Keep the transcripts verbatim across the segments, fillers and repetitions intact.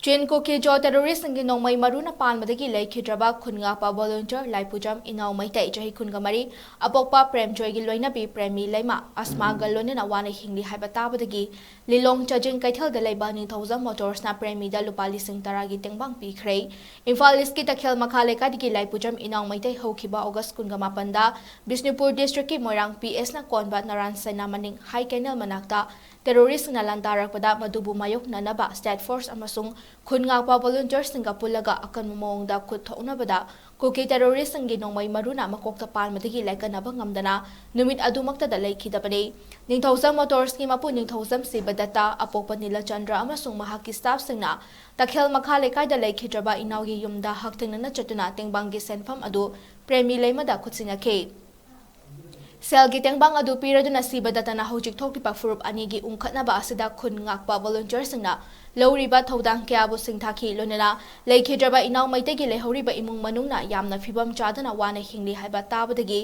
ꯆꯤꯟ ꯀꯨꯀꯤ ꯖꯣ ꯇꯦꯔꯣꯔꯤꯁꯁꯤꯡꯒꯤ ꯅꯣꯡꯃꯩ ꯃꯔꯨꯅ ꯄꯥꯟꯕꯗꯒꯤ ꯂꯩꯈꯤꯗ꯭ꯔꯕ ꯈꯨꯟ ꯉꯥꯛꯄ ꯚꯣꯂꯨꯟꯇꯤꯌꯔ ꯂꯥꯏꯄꯨꯖꯝ ꯏꯅꯥꯎ ꯃꯩꯇꯩ, ꯆꯍꯤ ꯀꯨꯟꯒ ꯃꯔꯤ, ꯑꯄꯣꯛꯄ ꯄ꯭ꯔꯦꯝꯖꯣꯏꯒꯤ ꯂꯣꯏꯅꯕꯤ ꯄ꯭ꯔꯦꯃꯤ ꯂꯩꯃ ꯑꯁꯃꯥꯒ ꯂꯣꯏꯅꯅ ꯋꯥꯅ ꯍꯤꯡꯂꯤ ꯍꯥꯏꯕ ꯇꯥꯕꯗꯒꯤ ꯂꯤꯂꯣꯡ ꯆꯥꯖꯤꯡ ꯀꯩꯊꯦꯜꯗ ꯂꯩꯕ ꯅꯤꯡꯊꯧꯖꯝ ꯃꯣꯇꯣꯔꯁꯅ ꯄ꯭ꯔꯦꯃꯤꯗ ꯂꯨꯄꯥ ꯂꯤꯁꯤꯡ ꯇꯔꯥꯒꯤ ꯇꯦꯡꯕꯥꯡ ꯄꯤꯈ꯭ꯔꯦ꯫ ꯏꯝꯐꯥꯜ ꯏꯁꯀꯤ ꯇꯈꯦꯜ ꯃꯈꯥ ꯂꯩꯀꯥꯏꯗꯒꯤ ꯂꯥꯏꯄꯨꯖꯝ ꯏꯅꯥꯎ ꯃꯩꯇꯩ ꯍꯧꯈꯤꯕ ꯑꯣꯒꯁ ꯀꯨꯟꯒ ꯃꯥꯄꯟꯗ ꯕꯤꯁꯅꯨꯄꯨꯔ ꯗꯤꯁꯇ꯭ꯔꯤꯛꯀꯤ ꯃꯣꯏꯔꯥꯡ ꯄꯤ ꯑꯦꯁꯅ ꯀꯣꯟꯕ ꯅꯔꯥꯟ ꯁꯦꯅꯥ ꯃꯅꯤꯡ ꯍꯥꯏ ꯀꯦꯅꯦꯜ ꯃꯅꯥꯛꯇ ꯇꯦꯔꯣꯔꯤꯁꯁꯤꯡꯅ ꯂꯥꯟꯗꯥꯔꯛꯄꯗ ꯃꯗꯨꯕꯨ ꯃꯥꯌꯣꯛꯅꯅꯕ ꯁ꯭ꯇꯦꯠ ꯐꯣꯔꯁ ꯑꯃꯁꯨꯡ ꯈꯨꯟ ꯉꯥꯛꯄ ꯚꯣꯂꯨꯟꯇꯤꯌꯔꯁꯤꯡꯒ ꯄꯨꯜꯂꯒ ꯑꯀꯟꯕ ꯃꯑꯣꯡꯗ ꯈꯨꯠ ꯊꯣꯛꯅꯕꯗ ꯀꯨꯀꯤ ꯇꯦꯔꯣꯔꯤꯁꯁꯤꯡꯒꯤ ꯅꯣꯡꯃꯩ ꯃꯔꯨꯅ ꯃꯀꯣꯛꯇ ꯄꯥꯟꯕꯗꯒꯤ ꯂꯥꯏꯀꯠꯅꯕ ꯉꯝꯗꯅ ꯅꯨꯃꯤꯠ ꯑꯗꯨꯃꯛꯇꯗ ꯂꯩꯈꯤꯗꯕꯅꯤ꯫ ꯅꯤꯡꯊꯧꯖꯝ ꯃꯣꯇꯣꯔꯁꯀꯤ ꯃꯄꯨ ꯅꯤꯡꯊꯧꯖꯝ ꯁꯤꯕꯗꯠꯇ, ꯑꯄꯣꯛꯄ ꯅꯤꯂꯆꯟꯗ꯭ꯔ ꯑꯃꯁꯨꯡ ꯃꯍꯥꯛꯀꯤ ꯁ꯭ꯇꯥꯐꯁꯤꯡꯅ ꯇꯈꯦꯜ ꯃꯈꯥ ꯂꯩꯀꯥꯏꯗ ꯂꯩꯈꯤꯗ꯭ꯔꯕ ꯏꯅꯥꯎꯒꯤ ꯌꯨꯝꯗ ꯍꯛꯊꯦꯡꯅꯅ ꯆꯠꯇꯨꯅ ꯇꯦꯡꯕꯥꯡꯒꯤ ꯁꯦꯟꯐꯝ ꯑꯗꯨ ꯄ꯭ꯔꯦꯃꯤ ꯂꯩꯃꯗ ꯈꯨꯠꯁꯤꯟꯅꯈꯤ꯫ ꯁꯦꯜꯒꯤ ꯇꯦꯡꯕꯥꯡ ꯑꯗꯨ ꯄꯤꯔꯗꯨꯅ ꯁꯤꯕꯗꯠꯇꯅ ꯍꯧꯖꯤꯛ ꯊꯣꯛꯂꯤꯕ ꯐꯨꯔꯨꯞ ꯑꯅꯤꯒꯤ ꯎꯪꯈꯠꯅꯕ ꯑꯁꯤꯗ ꯈꯨꯟ ꯉꯥꯛꯄ ꯚꯣꯂꯨꯟꯇꯤꯌꯔꯁꯤꯡꯅ ꯂꯧꯔꯤꯕ ꯊꯧꯗꯥꯡ ꯀꯌꯥꯕꯨ ꯁꯤꯡꯊꯥꯈꯤ꯫ ꯂꯣꯏꯅꯅ ꯂꯩꯈꯤꯗ꯭ꯔꯕ ꯏꯅꯥꯎ ꯃꯩꯇꯩꯒꯤ ꯂꯩꯍꯧꯔꯤꯕ ꯏꯃꯨꯡ ꯃꯅꯨꯡꯅ ꯌꯥꯝꯅ ꯐꯤꯕꯝ ꯆꯥꯗꯅ ꯋꯥꯅ ꯍꯤꯡꯂꯤ ꯍꯥꯏꯕ ꯇꯥꯕꯗꯒꯤ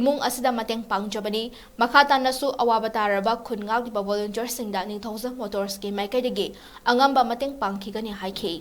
ꯏꯃꯨꯡ ꯑꯁꯤꯗ ꯃꯇꯦꯡ ꯄꯥꯡꯖꯕꯅꯤ꯫ ꯃꯈꯥ ꯇꯥꯅꯁꯨ ꯑꯋꯥꯕ ꯇꯥꯔꯕ ꯈꯨꯟ ꯉꯥꯛꯂꯤꯕ ꯚꯣꯂꯨꯟꯇꯤꯌꯔꯁꯤꯡꯗ ꯅꯤꯡꯊꯧꯖꯝ ꯃꯣꯇꯣꯔꯁꯀꯤ ꯃꯥꯏꯀꯩꯗꯒꯤ ꯑꯉꯝꯕ ꯃꯇꯦꯡ ꯄꯥꯡꯈꯤꯒꯅꯤ ꯍꯥꯏꯈꯤ꯫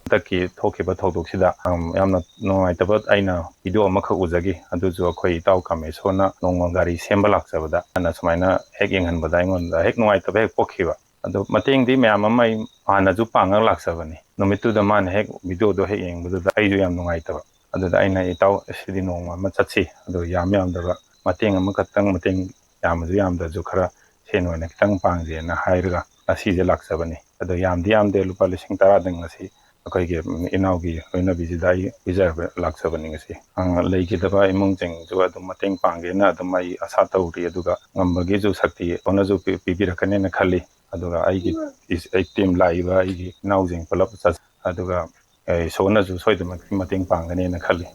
ꯍꯟꯗꯛꯀꯤ ꯊꯣꯛꯈꯤꯕ ꯊꯧꯗꯣꯛꯁꯤꯗ ꯌꯥꯝꯅ ꯅꯨꯡꯉꯥꯏꯇꯕ ꯑꯩꯅ ꯚꯤꯗꯤꯑꯣ ꯑꯃꯈꯛ ꯎꯖꯈꯤ꯫ ꯑꯗꯨꯁꯨ ꯑꯩꯈꯣꯏ ꯏꯇꯥꯎ ꯀꯥꯃꯦꯁꯣꯔꯅ ꯅꯣꯡꯃ ꯒꯥꯔꯤ ꯁꯦꯝꯕ ꯂꯥꯛꯆꯕꯗ ꯑꯩꯅ ꯁꯨꯃꯥꯏꯅ ꯍꯦꯛ ꯌꯦꯡꯍꯟꯕꯗ ꯑꯩꯉꯣꯟꯗ ꯍꯦꯛ ꯅꯨꯡꯉꯥꯏꯇꯕ ꯍꯦꯛ ꯄꯣꯛꯈꯤꯕ꯫ ꯑꯗꯣ ꯃꯇꯦꯡꯗꯤ ꯃꯌꯥꯝ ꯑꯃ ꯑꯩ ꯍꯥꯟꯅꯁꯨ ꯄꯥꯡꯉꯒ ꯂꯥꯛꯆꯕꯅꯤ꯫ ꯅꯨꯃꯤꯠꯇꯨꯗ ꯃꯥꯅ ꯍꯦꯛ ꯚꯤꯗꯤꯑꯣꯗꯣ ꯍꯦꯛ ꯌꯦꯡꯕꯗꯨꯗ ꯑꯩꯁꯨ ꯌꯥꯝ ꯅꯨꯡꯉꯥꯏꯇꯕ꯫ ꯑꯗꯨꯗ ꯑꯩꯅ, "ꯏꯇꯥꯎ, ꯁꯤꯗꯤ ꯅꯣꯡꯃ ꯑꯃ ꯆꯠꯁꯤ, ꯑꯗꯣ ꯌꯥꯝ ꯌꯥꯝꯗꯕ ꯃꯇꯦꯡ ꯑꯃꯈꯛꯇꯪ, ꯃꯇꯦꯡ ꯌꯥꯝꯃꯁꯨ ꯌꯥꯝꯗ꯭ꯔꯁꯨ ꯈꯔ ꯁꯦꯟ ꯑꯣꯏꯅ ꯈꯤꯇꯪ ꯄꯥꯡꯁꯦꯅ" ꯍꯥꯏꯔꯒ ꯉꯁꯤꯁꯦ ꯂꯥꯛꯆꯕꯅꯤ꯫ ꯑꯗꯣ ꯌꯥꯝꯗꯤ ꯌꯥꯝꯗꯦ, ꯂꯨꯄꯥ ꯂꯤꯁꯤꯡ ꯇꯔꯥꯗꯪ ꯉꯁꯤ ꯑꯩꯈꯣꯏꯒꯤ ꯏꯅꯥꯎꯒꯤ ꯂꯣꯏꯅꯕꯤꯁꯤꯗ ꯑꯩ ꯄꯤꯖꯕ ꯂꯥꯛꯆꯕꯅꯤ ꯉꯁꯤ꯫ ꯑ, ꯂꯩꯈꯤꯗꯕ ꯏꯃꯨꯡꯁꯤꯡꯁꯨ ꯑꯗꯨꯝ ꯃꯇꯦꯡ ꯄꯥꯡꯒꯦꯅ ꯑꯗꯨꯝ ꯑꯩ ꯑꯁꯥ ꯇꯧꯔꯤ, ꯑꯗꯨꯒ ꯉꯝꯕꯒꯤꯁꯨ ꯁꯛꯇꯤ ꯏꯁꯣꯔꯅꯁꯨ ꯄꯤ-, ꯄꯤꯕꯤꯔꯛꯀꯅꯦꯅ ꯈꯜꯂꯤ꯫ ꯑꯗꯨꯒ ꯑꯩꯒꯤ ꯏꯁ-, ꯑꯩ ꯇꯤꯝ ꯂꯥꯛꯏꯕ ꯑꯩꯒꯤ ꯏꯅꯥꯎꯁꯤꯡ ꯄꯨꯂꯞ ꯆꯠ-, ꯑꯗꯨꯒ, ꯑꯦ, ꯏꯁꯣꯔꯅꯁꯨ ꯁꯣꯏꯗꯅꯃꯛꯀꯤ ꯃꯇꯦꯡ ꯄꯥꯡꯒꯅꯦꯅ ꯈꯜꯂꯤ꯫